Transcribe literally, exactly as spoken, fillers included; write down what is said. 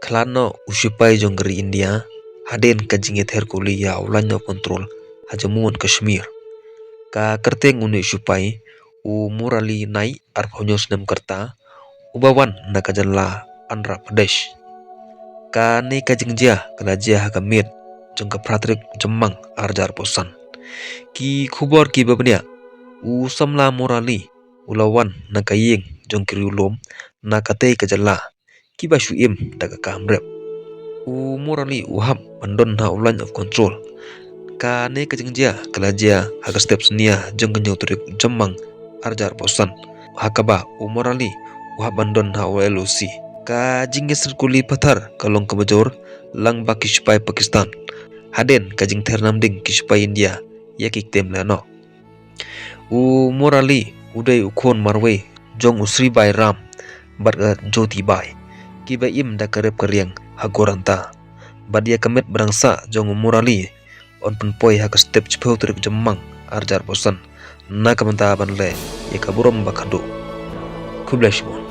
khlad noh u shipai jong ka ri India hadien ka jingïather kuli ïa u Line of Control ha Jammu and Kashmir. Ka kyrteng une u shipai, u Murali Naik, arphew hynñiew snem ka rta, uba wan na ka jylla Andhra Pradesh. Kane ka jingjia ka la jia ha ka miet jong ka phra tarik Jymmang ar hajar arphew san. Ki khubor kiba bniah, u samla Murali u la wan na ka ïing jong ki riewlum na katei ka jylla kiba shu im da ka kam rep. U Murali u hap ban don ha u Line of Control. Kane ka jingjia ka la jia ha ka step synñia jong ka hynñiew tarik Jymmang ar hajar arphew san, ha kaba u Murali u hap ban don ha u L O C. Ka jingïasyr kuli pathar ka long kaba jur lang ba ki shipai Pakistan, hadien ka jingther namding ki shipai India ïa ki ktien lehnoh. U Murali u dei u khun marwei jong u Sri Bai Ram bad ka Jyoti Bai, kiba im da ka rep ka riang ha Goranta. Bad ïa ka met ba dang sah jong u Murali yn pynpoi ha ka step shiphew tarik Jymmang ar hajar arphew san na ka bynta ban leh ïa ka burom ba khadduh. Khublei shibun.